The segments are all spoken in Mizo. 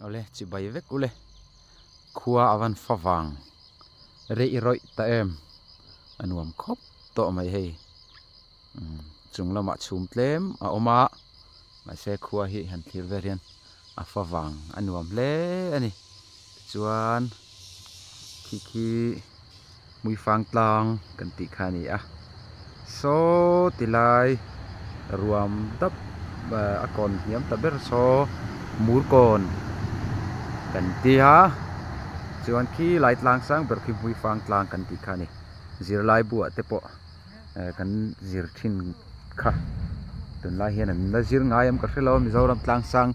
Awle chibai vek ule khua a van fa vang rei rawih ta em a nuam khawp tawh mai hei umm chung lamah chhum tlem a awm a mahse khua hi han thlir vel hian a fa vang a nuam hle a ni tichuan khi khi hmuifang tlang kan tih kha a ni a saw ti lai ruam dap a kawn hniam ta ber saw mur kawn kan tia chuan khi lai tlang sang ber khi hmuifang tlang kan tih kha a ni zirlai buah te pawh kan zir thin kha tunlai hian an la zir ngai em ka hrelo a Mizoram tlang sang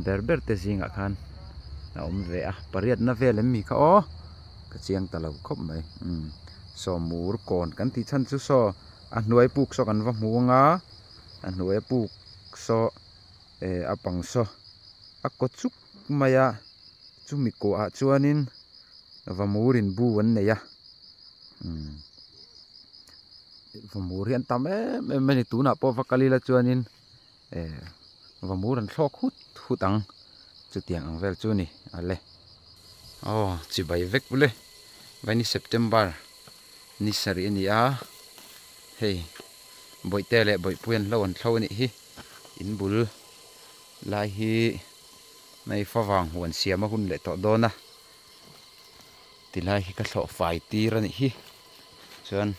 ber ber te zingah khan a awm ve a pariatna vel em mi kha aw ka chiang ta lo khawp mai umm saw mur kawn kan tih chhan chu saw a hnuai puk saw kan va hmu ang a a hnuai puk saw eh a pang saw a kaw chuk mai a chumi kawhah chuanin vamur in bu an nei a umm vamur hi an tam em em a ni tunah pawh va kal ila chuanin eh vamur an thlawk hut hut ang chutiang ang vel chu a ni a le aw chibai vek ule vaini september ni sarih a ni a hei bawihte leh bawihpui an hlo an thlo a nih hi in bul lai hi hei favang huan siam a hun leh tawh dawn a tilai hi ka thlawh fai tir a nih hi chuan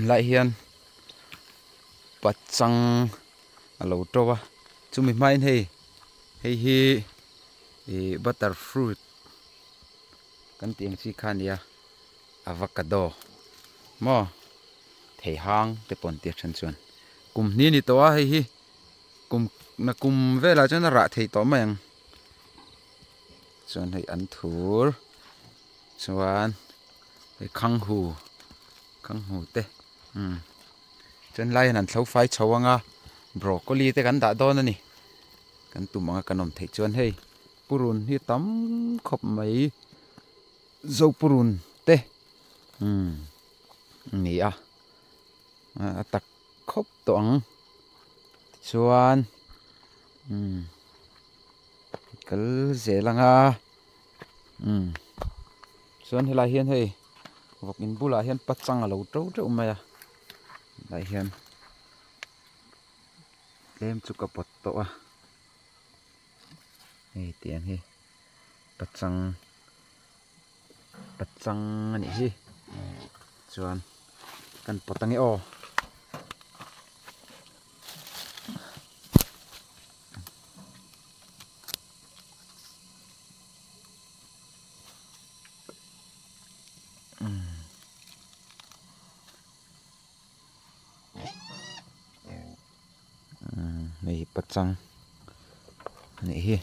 lai hian pachang a lo to a chumi hmain hei hei hi ih butter fruit kan tih ang chi kha a nia avocado maw thei hang te pawh an tia then chuan kum hnih a ni tawh a hei hi kum na kum velah chuan a rah thei tawh mai ang chuan hei an thur chuan hei khanghu khanghu te umm chuan lai hian an thlo fai chho ang a broccoli te kan dah dawn a ni kan tum ang a kan awm theih chuan hei purun hi tam khawp mai zopurun te umm a ni a a tak khawp tawh ang tichuan umm kal zel ang a umm chuan helai hian hei vawk in bulah hian pachang a lo to teuh mai a helai hian tlem chu ka pawt tawh a hei tiang hi pachang pachang a nih hi chuan kan pawt ange aw. Hei pachang anih hi.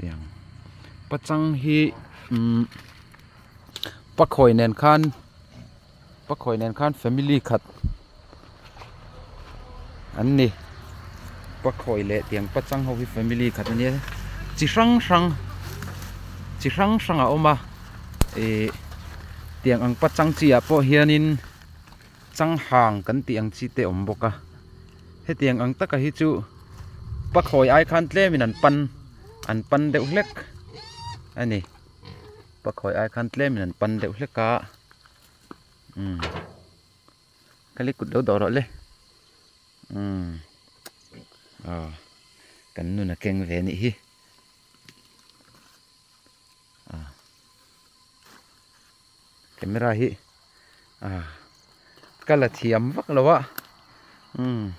Tiang pachang hi umm pakhawi nen khan pakhawi nen khan family khat an ni pakhawi leh tiang pachang ho hi family khat a nia chi hrang hrang chi hrang hrang a awm a ih tiang ang pachang chi ah pawh hianin changhang kan tih ang chi te a awm bawk a hetiang ang taka hi chu pakhawi ai khan tlemin an pan an pan deuh hlek a ni pakhawi ai khan tlemin an pan deuh hlek a umm ka li kut lo dawh rawh le umm aw kan nun a keng ve anih hi ah camera hi ah ka la thiam vak lo a umm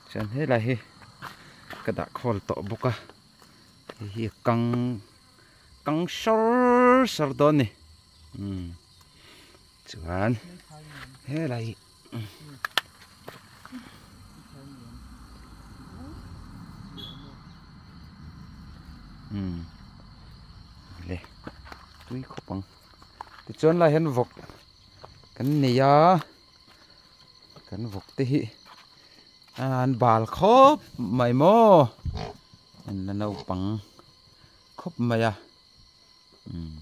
chuan helai hi ka dah khawl tawh bawk a hei hi kang kang sawr sawr dawn a ni umm. Chuan helai Umm le tui khawp ang tichuan lai hian vawk kan nei a kan vawk te hi an bal khawp mai maw an la naupang khawp mai a umm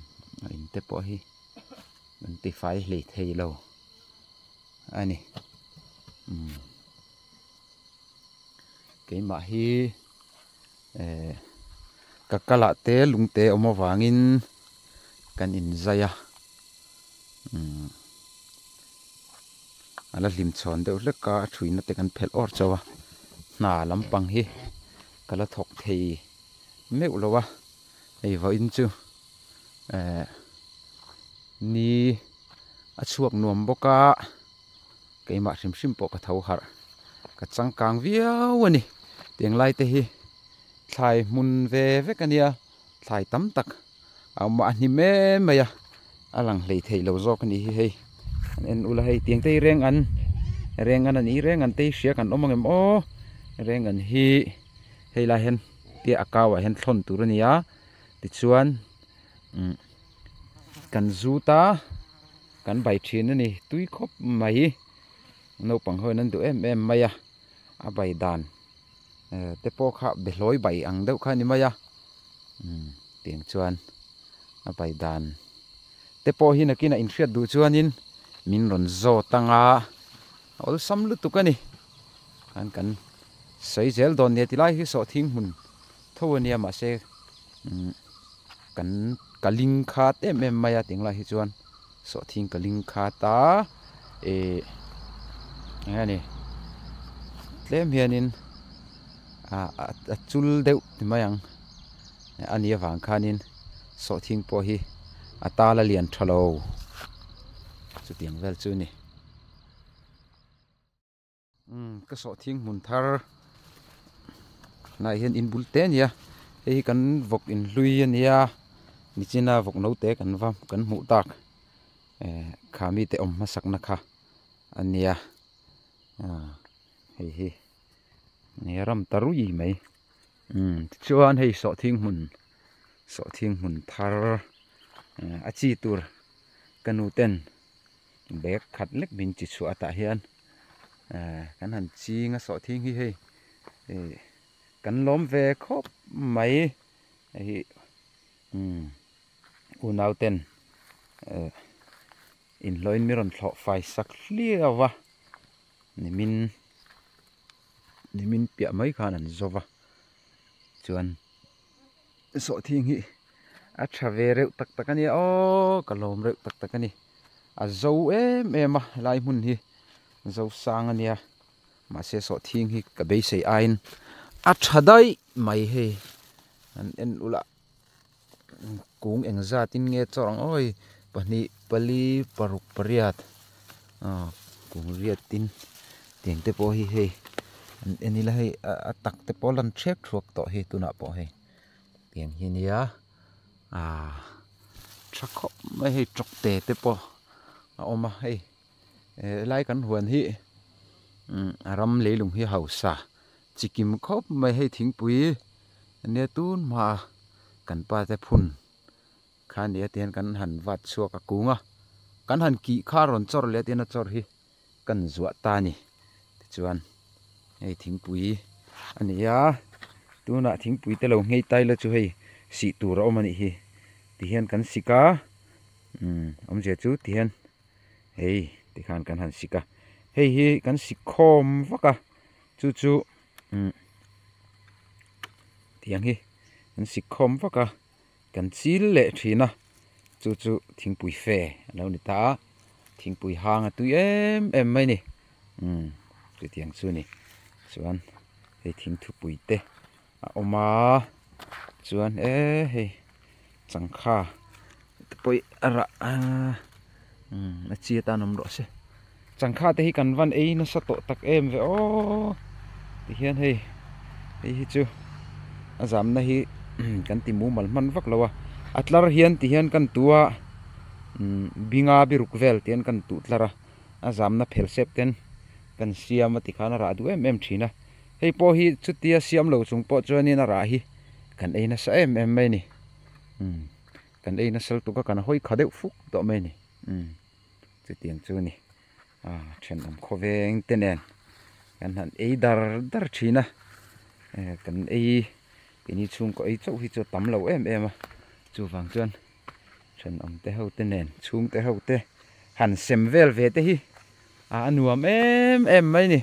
a in te pawh hi an tifai hlei thei lo a ni umm keimah hi eh ka kalah te lungte awm avangin kan inzai a umm a la hlim chhawn deuh hlek a a thuina te kan phelh awr chauh a hna lampang hi ka la thawk thei meuh lo a hei vawiin chu eh ni a chhuak nuam bawk a keimah hrim hrim pawh ka tho harh ka changkang viau a ni tiang lai te hi thlai hmun ve vek a nia thlai tam tak a awm a a hnim em mai a a lang hlei theih lo zawk a nih hi hei an en ula hei tiang te hi reng an reng an a ni reng an te hi hria kan awm ang em aw reng an hi hei lai hian tia a kau ah hian thlawn tur a ni a tichuan umm kan zut a kan bai thin a ni tui khawp mai naupang ho in an duh em em mai a a bai dan eh te pawh kha behlawi bai ang deuh kha a ni mai a umm tiang chuan a bai dan te pawh hi nakinah inhriat duh chuanin min rawn zawt ang a awlsam lutuk a ni khan kan sawi zel dawn nia tilai hi sawhthing hmun tho a nia mahse umm kan ka ling khat em em mai a tinglai hi chuan sawhthing ka ling khat a ih eng nge ni tlem hianin ah a chul deuh ti mai ang a nih avang khanin sawhthing pawh hi a tal a lian tha lo chutiang vel chu a ni. Umm ka sawhthing hmun thar hnaiah hian in bul te a ni a hei hi kan vawk in hlui a nia nichina vawk naute kan va kan hmuh tak eh kha mite awm hmasak na kha a nia ah hei hi nia ram ta rui mai umm tichuan hei sawhthing hmun sawhthing hmun thar eh a chi tur ka nu ten Bag khat lek min chi chhuah tah hian eh kan han ching a sawhthing hi hei ih kan lawm ve khawp mai hei hi umm unau ten eh inhlawhin mi rawn thlawh fai sak hliau a nimin nimin piah mai khan an zo va chuan. Sawhthing hi a tha ve reuh tak tak a nia aw ka lawm reuh tak tak a ni a zo em em a helai hmun hi zo sang a nia mahse sawhthing hi ka beisei aiin a tha daih mai hei an en ula kung engzat in nge chawr ang awi pahnih pali paruk pariat aw kung riat tin tiang te pawh hi hei an en ila hei a tak te pawh a lan thek thuak tawh hi tunah pawh hei tiang hi nia ah tha khawp mai hei tawk te te pawh a awm a hei helai kan huan hi umm a ram leilung hi hausa chikim khawp mai hei thingpui ania tun hmaa kan pa te phun kha nia tihian kan han vat chhuak a kung a kan han kih kha a rawn chawr leh a tihian a chawr hi kan zuah ta a ni tichuan hei thingpui a ni a tunah thingpui te lo nghei tai la chu hei sih tur a awm a nih hi tihian kan sik a umm awmzia chu tihian hei tikhan kan han sik a hei hi kan sik khawm vak a chu chu umm tiang hi kan sik khawm vak a. Kan chil leh thin a, chu chu thingpui fe a lo ni ta a, thingpui hang a tui em em mai a ni, umm chutiang chu a ni, chuan hei thingthupui te a awm a, chuan e hei changkha te pawh hi a rah a umm a chi atan awm rawh se, changkha te hi kan van ei nasa tawh tak em ve aw tihian hei hei hi chu a zamna hi kan ti mumal hman vak lo a a tlar hian tihian kan tu a umm binga biruk vel tihian kan tuh tlar a a zamna phel sep ten kan siam a tikhan a rah duh em em thin a hei pawh hi chutia siam lo chung pawh chuanin a rah hi kan ei nasa em em mai a ni umm kan ei nasa lutuk a kan hawi kha deuh fuk tawh mai a ni umm chutiang chu a ni a thenawm khawveng te nen kan han ei dar dar thin a eh kan ei keini chhungkaw ei chauh hi chu a tam lo em em a chuvang chuan thenawm te ho te nen chhungte ho te han sem vel ve te hi a nuam em em mai ni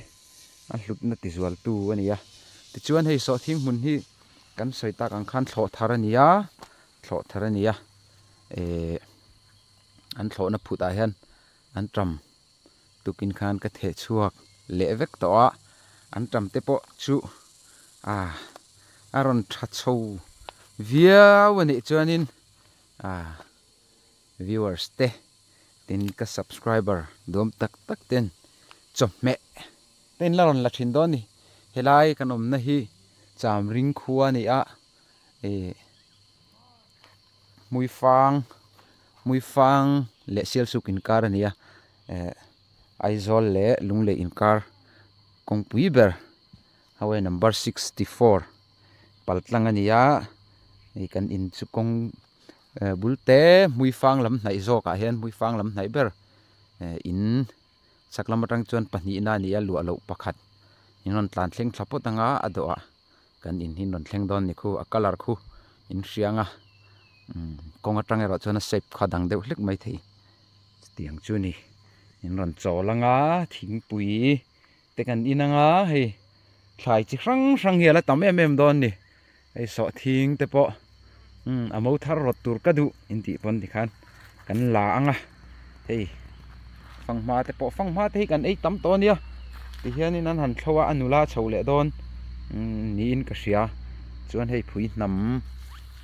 a hlutna ti zual tu a ni a tichuan hei sawhthing hmun hi kan sawi tak ang khan thlawh thar a ni a thlawh thar a ni a ehh an thlawhna phut ah hian an tam tukin khan ka theh chhuak leh vek tawh a an tam te pawh chu ah a rawn tha chho viau a nih chuanin ah viewers te tin ka subscriber duam tak tak ten chawhmeh te in la rawn la thin dawn a ni helai kan awmna hi Chamring khua a ni a ih Hmuifang Hmuifang leh Sialsuk inkar a ni a eh Aizawl leh Lunglei inkar kawngpui ber highway number 64 paltlang a ni a hei kan in chu kawng eh bul te Hmuifang lam hnaih zawk ah hian Hmuifang lam hnaih ber eh in chhak lam atang chuan pahnihna a ni a luah loh pakhat in rawn tlan thleng thla pawt anga a dawhah. Kan in hi rawn thleng dawn ni khu a colour khu in hriang a umm kawng atang erawh chuan a shape kha dang deuh hlek mai thei chutiang chu a ni in rawn chawl anga thingpui te kan in anga hei thlai chi hrang hrang hi a la tam em em dawn a ni hei sawhthing te pawh umm a mo thar rawt tur ka duh in tih pawn tikhan kan la anga hei fanghma te pawh fanghma te hi kan ei tam tawh a nia tihianin an han thlo a a nula chho leh dawn niin ka hria chuan hei phui hnam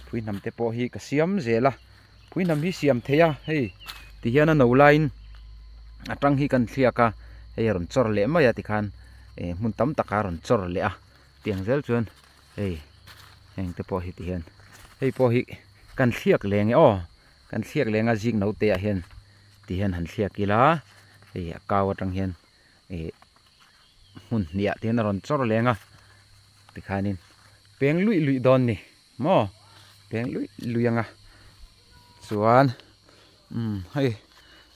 phui hnam te pawh hi ka siam zel a phui hnam hi siam theih a hei tihian a no laiin a tang hi kan thliak a hei a rawn chawr leh mai a tikhan eh hmun tam takah a rawn chawr leh a tiang zel chuan hei heng te pawh hi tihian hei pawh hi kan thliak leng e aw. Kan thliak leng a zik no te ah hian ti hian han thliak ila hei a kau atang hian ih hmun hnih ah te hian a rawn chawr leng a tikhanin peng luih luih dawn ni maw peng luih luih ang a chuan umm hei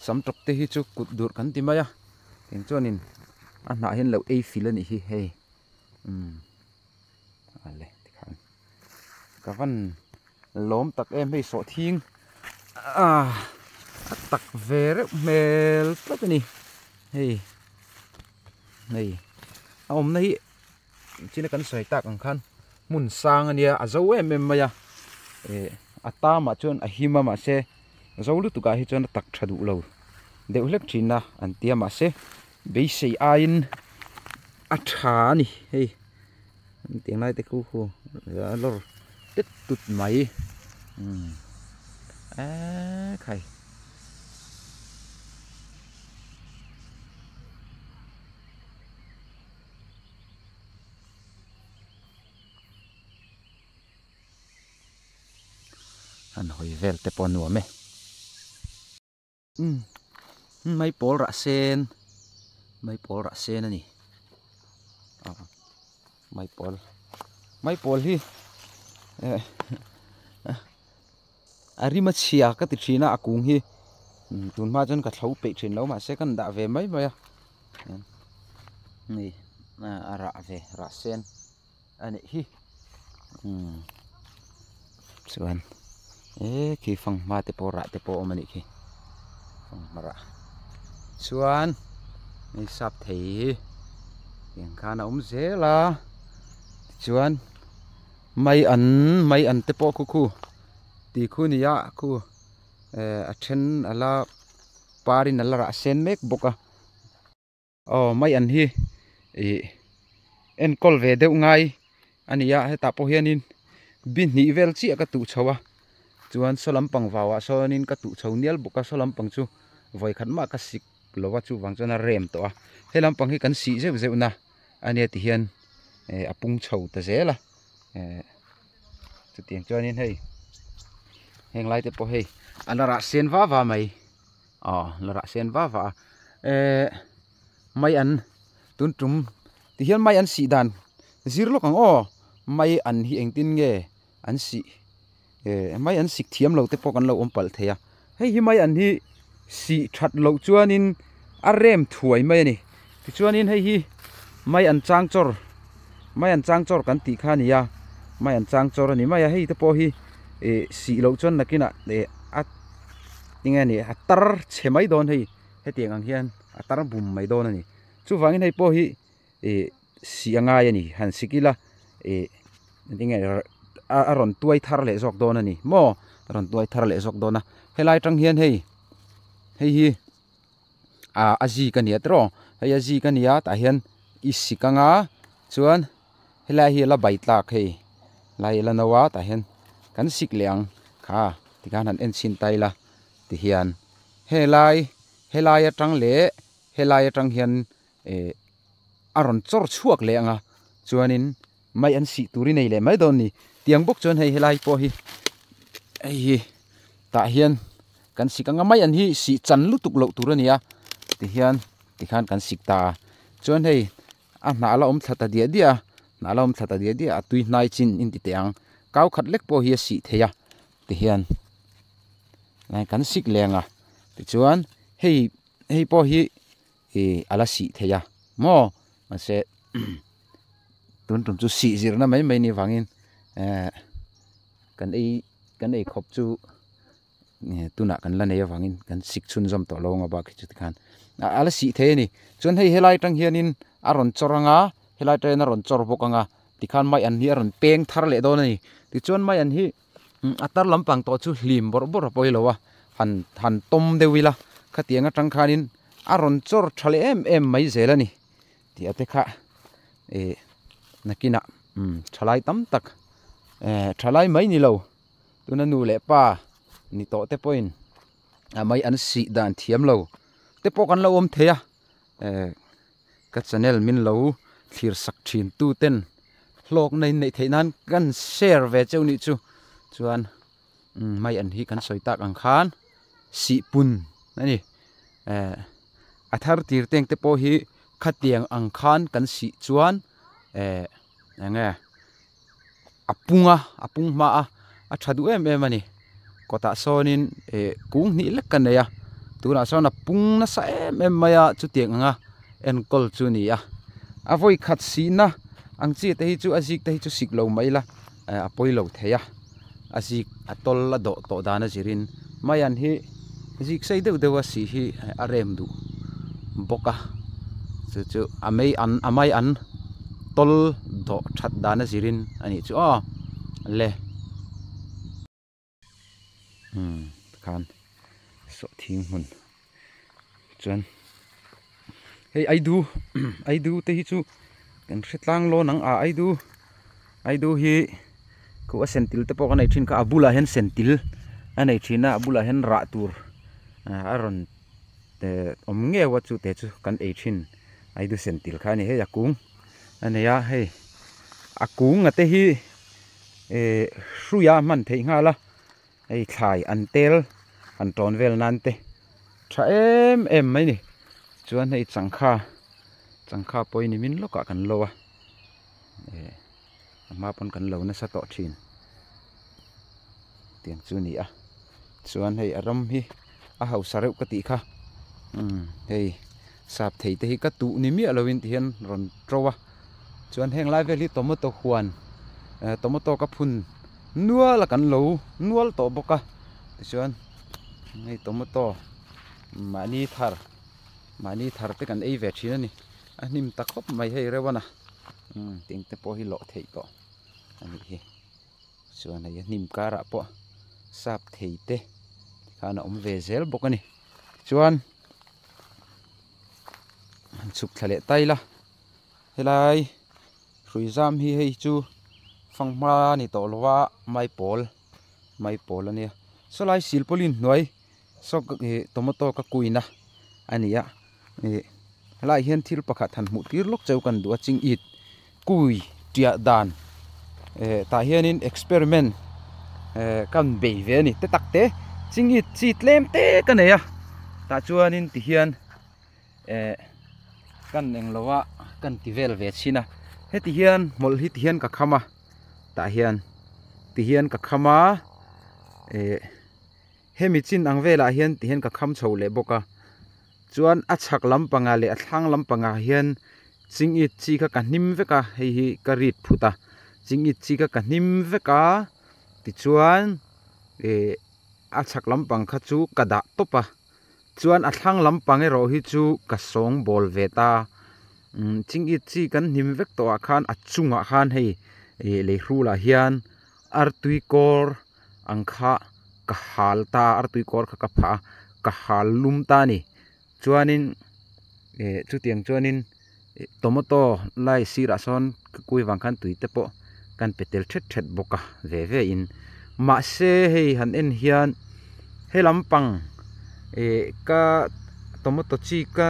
sam tawp te hi chu kut durh kan ti mai a eng chuanin a hnah hian lo ei fil a nih hi hei umm ale tikhan ka van. Lawm tak em hei sawhthing ah a tak ve reuh hmel tlat a ni hei hei a awmna hi china kan sawi tak ang khan hmun sang a nia a zo em em mai a eh a tamah chuan a him a mahse zo lutuk ah hi chuan a tak tha duh lo deuh hlek thin a an tia mahse beisei aiin a tha a ni hei. Tiang lai te khu khu a lawr tet tut mai umm eee khai. Han hawi vel te pawh a nuam e. Umm mai pawl rah sen mai pawl rah sen a ni ah mai pawl mai pawl hi eh a rim a chhia ka ti thin a a kung hi tun hma chuan ka thlo peih thin lo mahse ka dah ve mai mai a hei a rah ve rah sen a nih hi umm chuan eh khi fanghma te pawh rah te pawh a awm a nih khi fanghma rah chuan hei sap thei hi tiang khan a awm zel a tichuan mai an mai an te pawh khu khu ti khu ni a khu eh a then a la parin a la rah sen mek bawk a. Aw mai an hi ih enkawl ve deuh ngai a ni a hetah pawh hianin bi hnih vel chiah ka tuh chho a chuan saw lampang vauah sawnin ka tuh chho nial bawk a saw lampang chu vawi khat mah ka sik lo a chuvang chuan a rem tawh a he lampang hi kan sih zeuh zeuh na a nia ti hian eh a pung chho ta zel a eh chutiang chuanin hei heng lai te pawh hei a la rah sen va va mai. Aw la rah sen va va a. Eh mai an tun tum ti hian mai an sih dan zir lawk ang aw mai an hi engtin nge an sih eh mai an sik thiam lo te pawh kan lo awm palh thei a hei hi mai an hi sih that loh chuanin a rem thuai mai a ni tichuanin hei hi mai an chang chawr mai an chang chawr kan tih kha a ni a mai an chang chawr a ni mai a hei te pawh hi ih sih loh chuan nakinah eh a enge ni a tar chhe mai dawn hei. Hetiang ang hian a tar bum mai dawn a ni. Chuvangin hei pawh hi ih sih a ngai a ni. Han sik ila ih enge a rawn tuai thar leh zawk dawn a ni maw? A rawn tuai thar leh zawk dawn a. Helai atang hian hei hei hi ah a zik a ni a tiraw? Hei a zik a ni a tah hian i sik anga chuan helai hi a la bai tlak hei lai a la no a tah hian kan sik leh ang kha tikhan han en chhin ta ila. Tihian helai helai atang leh helai atang hian eh a rawn chawr chhuak leh ang a chuanin mai an sih tur i nei leh mai dawn a ni. Tiang bawk chuan hei helai pawh hi hei hi tah hian kan sik ang a mai an hi sih chan lutuk loh tur a ni a tihian tikhan kan sik ta a chuan hei a hnah la awm thla ta diah diah a hnah la awm thla ta diah diah a tui hnai chin in ti teh ang kau khat lek pawh hi a sih thei a tihian kan sik leng a tichuan hei hei pawh hi ih a la sih thei a maw mahse tun tum chu sih zirna mai mai ni vangin eh kan ei kan ei khawp chu tunah kan la nei avangin kan sik chhunzawm tawh lo ang a bak hi chu tikhan a la sih thei a ni chuan hei helai atang hianin a rawn chawr ang a helai atang hian a rawn chawr bawk ang a tikhan mai an hi a rawn peng thar leh dawn a ni tichuan mai an hi a tar lampang tawh chu hlim bawrh bawrh a pawi lo a han han tawm deuh ila khatiang atang khanin a rawn chawr tha leh em em mai zel a ni tih a te kha ih nakinah thalai tam tak eh thalai mai ni lo tuna nu leh pa ni tawh te pawhin a mai an sih dan thiam lo te pawh kan lo awm thei a eh ka channel min lo thlir sak thin tu ten hlawkna in neih theih nan kan share ve cheu nih chu chuan mai an hi kan sawi tak ang khan sih pun a ni eh a thar tir teng te pawh hi khatiang ang khan kan sih chuan eh eng nge a pung a a pung hma a a tha duh em em a ni kawtah sawnin eh kung hnih lek ka nei a tunah sawn a pung nasa em em mai a chutiang anga enkawl chu a ni a a vawi khat sihna ang chi te hi chu a zik te hi chu sik lo mai ila eh a pawi lo thei a a zik a tawl a dawh tawh dan a zirin mai an hi zik sei deuh deuh a sih hi a rem duh bawk a chu chu a mei an a mai an tawl dawh that dan a zirin a nih chu aw le umm tikhan sawhthing hmun chuan hei aidu aidu te hi chu kan hre tlang lawn ang a aidu aidu hi khuh a sentil te pawh ka nei thin kha a bulah hian sentil a nei thin a a bulah hian rah tur a rawn eh awm ngeuh a chu te chu kan ei thin aidu sentil kha a ni hei a kung a nei a hei a kung a te hi eh hruia a hman theih nghal a. Hei thlai an tel han tawn vel nan te tha em em mai ni chuan hei changkha changkha pawh hi nimin lawkah kan lo a eh a hma pawn kan lo nasa tawh thin tiang chu a ni a chuan hei a ram hi a hausa reuh ka tih kha umm hei sap thei te hi ka tuh ni miah lovin ti hian rawn to a chuan heng lai vel hi tomato huan eh tomato ka phun. Nual a kan lo nual tawh bawk a tichuan hei tomato mahni thar mahni thar te kan ei ve thin a ni a hnim ta khawp mai hei reuh a na umm teng te pawh hi lawh theih tawh a nih hi chuan hei a hnim karah pawh sap thei te tikhan a awm ve zel bawk a ni tichuan han chhuk thla leh ta ila helai. Hrui zam hi hei chu fanghma a ni tawh lo a maipawl maipawl a nia sawlai silpawlin hnuai saw ih tomato ka kuina a ni a ih helaiah hian thil pakhat han hmuh tir lawk cheu kan duh a ching it kui tiah dan eh tah hianin experiment eh kan bei ve a ni te tak te ching it chi tlem te ka nei a tah chuanin tihian. eh kan englo a kan ti vel ve chhin a heti hian hmawlh hi ti hian ka kham a tah hian ti hian ka kham a eh hemi chin ang velah hian ti hian ka kham chho leh bawk a chuan a chhak lampangah leh a thlang lampangah hian chingit chi kha ka hnim vek a hei hi ka rit phut a chingit chi kha ka hnim vek a tichuan eh a chhak lampang kha chu ka dah tawp a chuan a thlang lampang erawh hi chu ka sawng bawl ve ta umm chingit chi kan hnim vek tawh ah khan a chungah khan hei ih lei hrulah hian artui kawr ang kha ka hal ta artui kawr kha ka phah a ka hal lum ta a ni chuanin eh chutiang chuanin tomato lai sirah sawn ka kui vang khan tui te pawh kan pe tel thet thet bawk a ve ve in mahse hei han en hian he lampang ih ka tomato chi ka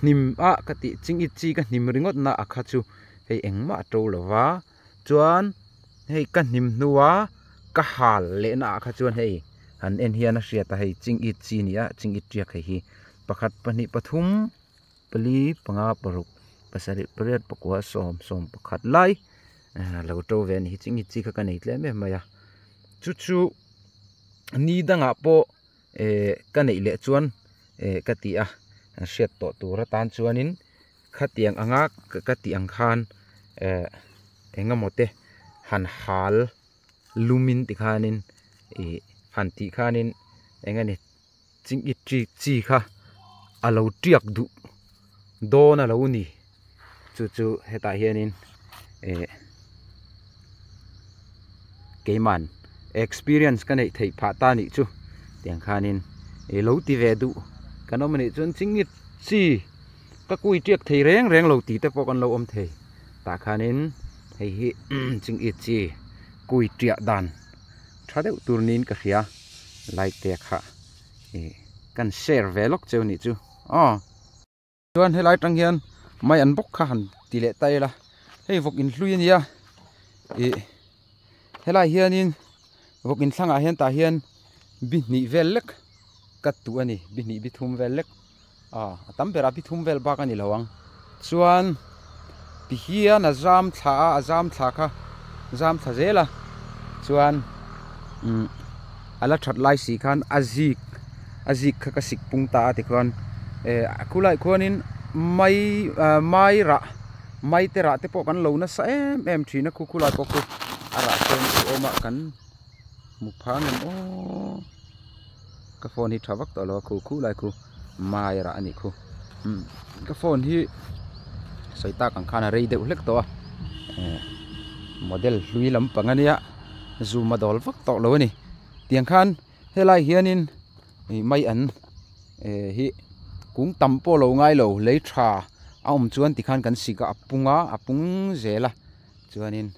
hnim a ka tih chingit chi ka hnim ringawt na a kha chu hei engmah a to lo va chuan hei ka hnim hnua ka hal leh na ah kha chuan hei han en hian a hriat a hei chingit chi a ni a chingit tiak hei hi pakhat pahnih pathum pali panga paruk pasarih pariat pakua sawm sawm pakhat lai lo to ve a ni hi chingit chi kha ka nei tlem em mai a chu chu ni dangah pawh eh ka neih leh chuan eh ka ti a hriat tawh tur atan chuanin khatiang anga ka tih ang khan eh eng emaw te han hal lumin tikhanin ih han tih khanin eng a ni chingit chi chi kha a lo tiak duh dawn a lo ni chu chu hetah hianin eh keiman experience ka neih theih phah ta nih chu tiang khanin ih lo ti ve duh kan awm a nih chuan chingit chi. Ka kui tiak thei reng reng lo tih te pawh kan lo awm thei tah khanin hei hi chingit chi kui tiah dan tha deuh tur niin ka hria light te kha ih kan share ve lawk cheu nih chu aw. Chuan helai tang hian mai an bawk kha han ti leh ta ila hei vawk inhlui a nia ih helai hianin vawk inthlangah hian tah hian bi hnih vel lek ka tuh a ni bi hnih bi thum vel lek. Ah a tam berah bi thum vel bak a ni lo ang chuan ti hian a zam thla a a zam thla kha zam thla zel a chuan umm a la that lai si khan a zik a zik kha ka sik pung ta a tikhuan eh a khulaiah khuanin mai ah mai rah mai te rah te pawh kan lo nasa em em thin a khu khulai pawh khu a rah chuan a awm a kan hmu phang em aw. Ka phone hi tha vak tawh lo a khu khu lai khu mai rah a nih khu umm ka phone hi sawi tak ang khan a rei deuh hlek tawh a eh model hlui lampang a nia zoom a dawl vak tawh lo a ni tiang khan helai hianin ih mai an eh hi kung tam pawh lo ngai lo lei tha a awm chuan tikhan kan sik a a pung a a pung zel a chuanin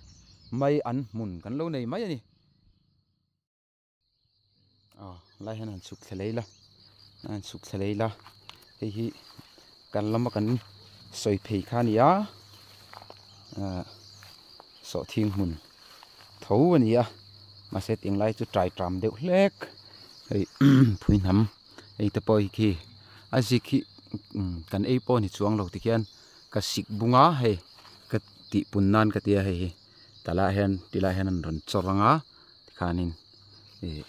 mai an hmun kan lo nei mai a ni. Aw lai hian han chhuk thla lei la han chhuk thla lei la hei hi kan lama kan sawi phei kha a ni a ah sawhthing hmun tho a ni a mahse tinglai chu tai tam deuh hlek hei phui hnam hei te pawh hi khi a zik hi kan ei pawh a ni chuang lo tikhian ka sik bung a hei ka tih pun nan ka tia hei hi tah hian tilai hian an rawn chawr ang a. Tikhanin ih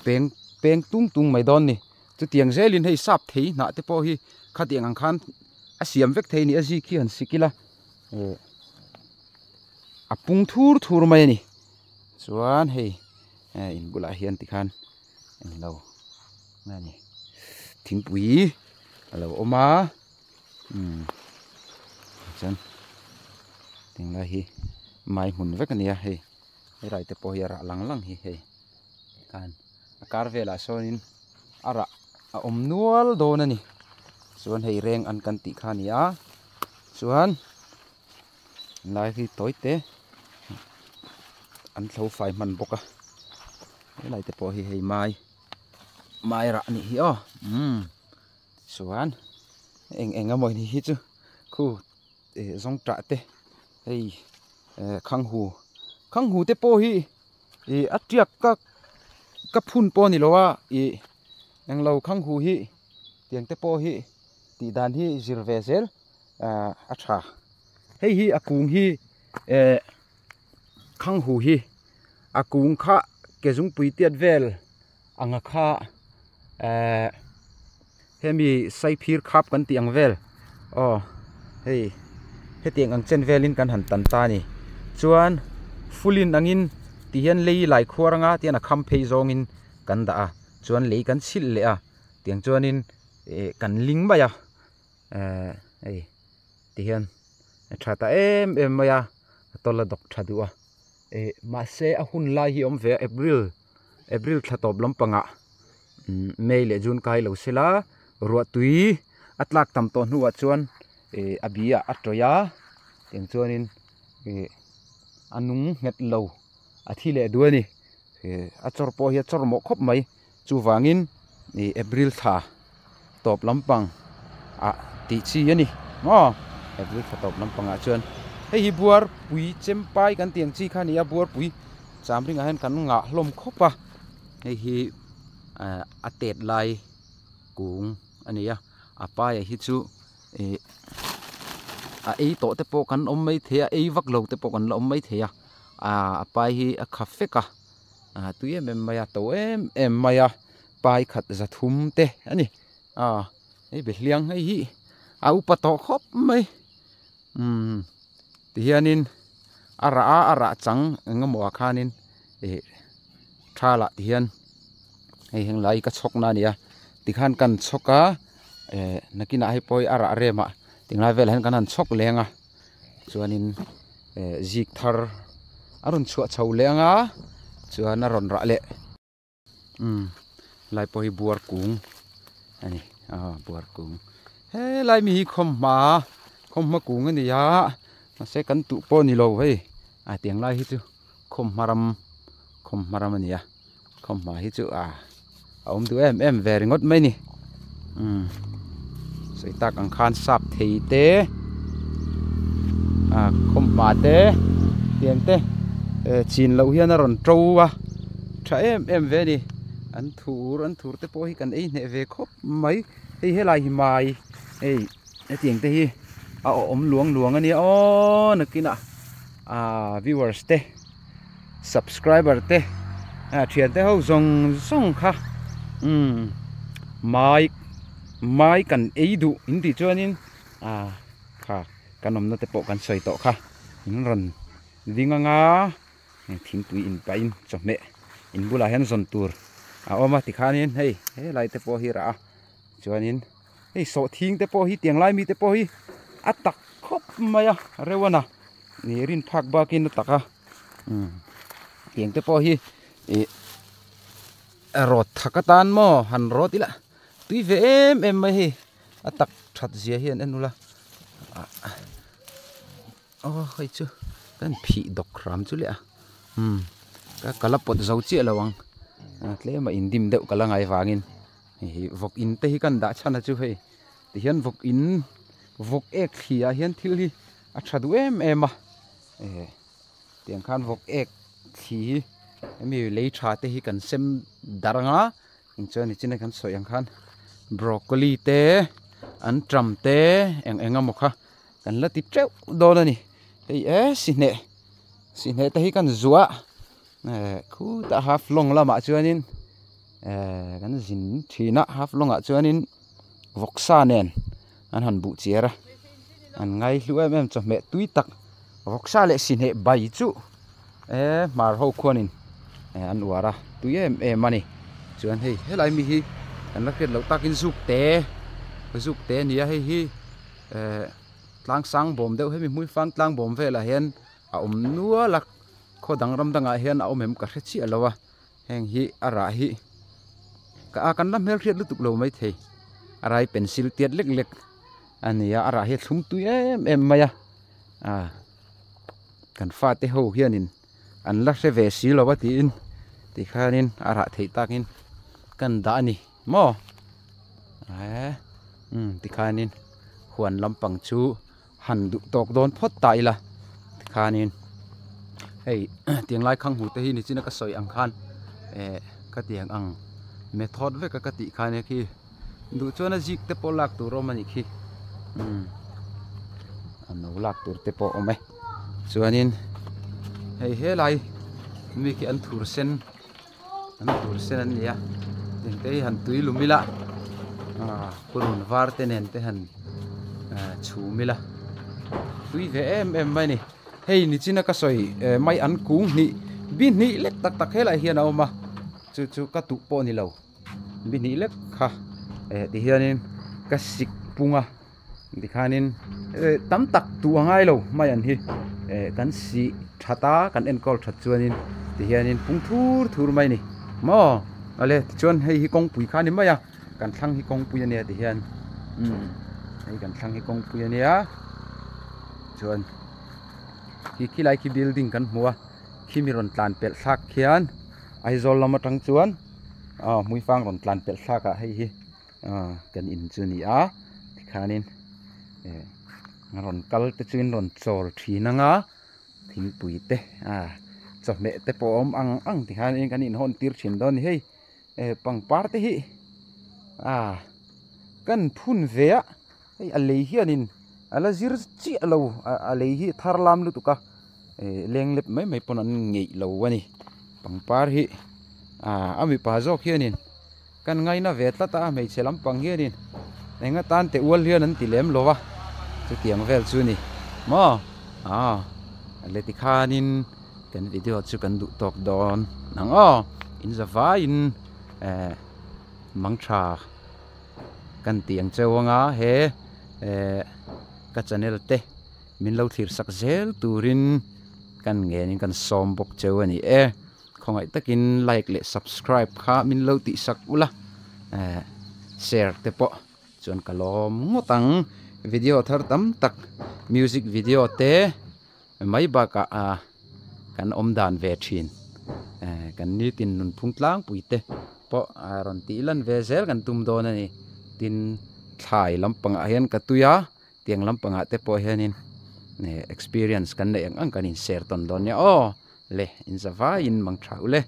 peng peng tung tung mai dawn ni. Chutiang zelin hei sap thei hnah te pawh hi khatiang ang khan a siam vek thei a ni a zik hi han sik ila ih a pung thur thur mai a ni. Chuan hei eh in bulah hian tikhan englo nge ni thingpui a lo awm a umm chuan tinglai hi mai hmun vek a ni a hei. Helai te pawh hi a rah lang lang hi hei khan a kar velah sawnin a rah a awm nual dawn a ni chuan hei reng an kan tih kha a ni a chuan lai hi tawi te an thlo fai hman bawk a helai te pawh hi hei mai mai rah a nih hi aw umm chuan eng eng emaw ni hi chu khu eh zawngṭah te hei eh khanghu khanghu te pawh hi ih a tiak ka ka phun pawh a ni lo a ih englo khanghu hi tiang te pawh hi Tih dan hi zir ve zel a tha. Hei hi a kung hi eh khang hu hi a kung kha ke zungpui tiat vel anga kha eh hemi saiphir khap kan tih ang vel aw hei hetiang ang chen velin kan han tan ta a ni chuan fulin angin ti hian lei lai khuar anga tihian a kham phei zawngin kan dah a chuan lei kan chhilh leh a tiang chuanin eh kan ling mai a eh hei ti hian a tha ta em em mai a a tawlh a dawk tha duh a eh mahse a hun lai hi a awm ve a april april thla tawp lampangah umm may leh june kai lo se la ruah tui a tlak tam tawh hnuah chuan eh a bi ah a tawih a tiang chuanin ih a nung nghet lo a thi leh duh a ni eh a chawr pawh hi a chawr mawh khawp mai. Chuvangin ih April thla tawp lampang ah tih chi a ni maw? April thla tawp lampang ah chuan hei hi buarpui chempai kan tih ang chi kha a ni a, buarpui cham ringah hian kan ngah hlawm khawp a, hei hi eh a tet lai kung a ni a, a paia hi chu ih a ei tawh te pawh kan awm maithei a, ei vak lo te pawh kan la awm maithei a, a pai hi a kha fek a. Ah tui em em mai a to em em mai a pai khat za thum te a ni ah hei behliang hei hi a upa tawh khawp mai umm tihianin a rah a a rah chang eng emaw ah khanin ih tha lah tihian hei heng lai ka chhawk na a ni a tikhan kan chhawk a eh nakinah hei pawh hi a rah rem ah tinglai velah hian kan han chhawk leng a. Chuanin eh zik thar a rawn chhuah chho leh ang a chuan a rawn rah leh umm lai pawh hi buar kung a ni aw buar kung helai mi hi khawmhma khawmhma kung a ni a mahse kan tuh pawh a ni lo hei a tiang lai hi chu khawmhma ram khawmhma ram a ni a khawmhma hi chu a a awm duh em em ve ringawt mai ni umm sawi tak ang khan sap thei te a khawmhma te tiang te eh chin loh hian a rawn to a tha em em ve a ni an thur an thur te pawh hi kan ei hneh ve khawp mai hei helai hi mai hei hetiang te hi a awm luang luang a nia aw nakinah ah viewers te. Subscriber te ah thian te ho zawng zawng kha umm mai mai kan ei duh in tih chuanin ah kha kan awmna te pawh kan sawi tawh kha in rawn ding anga thingpui in pahin chawhmeh in bulah hian zawn tur a awm a tikhanin hei helai te pawh hi rah a chuanin hei sawhthing te pawh hi tiang lai mi te pawh hi a tak khawp mai a reuh a na. Ni rin phak bakin a tak a umm tiang te pawh hi ih rawt thak atan maw han rawt ila tui ve em em mai hei a tak that zia hi an en ula ah aw hei chu kan phih dawk hram chu le a umm ka ka la pawt zo chiah lo ang tlem a indim deuh ka la ngai vangin hei vawk in te hi kan dah chhan a chu hei tihian vawk in vawk ek thli ah hian thil hi. A tha duh em em a eh tiang khan vawk ek thli hi hemi lei tha te hi kan sem dar ang a chuan nichin a kan sawi ang khan broccoli te an tram te eng eng emaw kha kan la ti teuh dawn a ni hei e sihneh sihneh te hi kan zuah eh khutah half long lamah chuanin eh kan zin thin a half long ah chuanin vawksa nen an han buh chiar a an ngai hlu em em chawhmeh tui tak vawksa leh sihneh bai chu eh hmar ho khuanin eh an uar a tui em em a ni chuan hei helai mi hi kan la hriat loh takin zuk te zuk te a ni a hei hi eh tlang sang bawm deuh hemi hmuifang tlang bawm velah hian a awm nual a khaw dang ram dangah hian a awm em ka hre chiah lo a. Heng hi a rah hi ka a kan la hmelhriat lutuk lo maithei a rai pencil tiat lek lek a ni a a rah hi a thlum tui em em mai a ah kan fate ho hianin an la hre ve si lo a tiin tikhanin a rah theih takin kan dah a ni maw eh umm tikhanin huan lampang chu. Han duh tawk dawn phawt ta ila tikhanin hei tiang lai khang hmu te hi nichina ka sawi ang khan eh ka tiang ang method vek a ka tih khan khi Duh chuan a zik te pawh lak tur a awm a nih khi umm a no lak tur te pawh a awm e chuanin hei helai mi khi an thur sen an thur sen an ni a engte hi han tui lum ila ah purun var te nen te han ah chhum ila tui ve em em mai a ni hei nichina ka sawi eh mai an kung hnih bi hnih lek tak tak helaiah hian a awm a chu chu ka tuh pawh a ni lo. Bi hnih lek kha eh ti hianin ka sik pung a tikhanin eh tam tak tuh a ngai lo mai an hi eh kan sih that a kan enkawl that chuanin ti hianin pung thur thur mai a ni maw awle tichuan hei hi kawngpui kha a ni mai a kan thlang hi kawngpui a nia ti hian umm hei kan thlang hi kawngpui a nia chuan khi khilai khi building kan hmu a khimi rawn tlan pelh thlak khian Aizawl lam atang chuan aw hmuifang rawn tlan pelh thlak ah hei hi ah kan in chu a ni a tikhanin eh rawn kal te chu in rawn chawl thin ang a thingpui te ah chawhmeh te pawh a awm ang ang tikhanin kan inhawn tir thin dawn a ni hei eh pangpar te hi ah kan phun ve a hei a lei hianin a la zir chiah lo a lei hi a thar lam lutuk a eh leng lep mai mai pawn an ngeih lo a ni pangpar hi ah a mipa zawk hianin kan ngaina ve tlat a hmeichhe lampang hianin eng atan teh ual hian an ti lem lo a chutiang vel chu a ni maw ah le tikhanin kan video chu kan duh tawk dawn ang aw in za vaiin eh mangtha. Kan tih ang cheu anga he eh ka channel te min lo thlir sak zel turin kan ngenin kan sawm bawk cheu a ni e khawngaih takin like leh subscribe kha min lo tih sak ula eh share te pawh chuan ka lawm ngawt ang video thar tam tak music video te mai bakah ah kan awm dan ve thin eh kan nitin nunphung tlangpui te pawh a rawn tih lan ve zel kan tum dawn a ni tin thlai lampangah hian ka tui a tiang lampangah te pawh hianin eh experience kan neih ang ang kan in share tawn dawn nia aw le in zavaiin mang tha ule.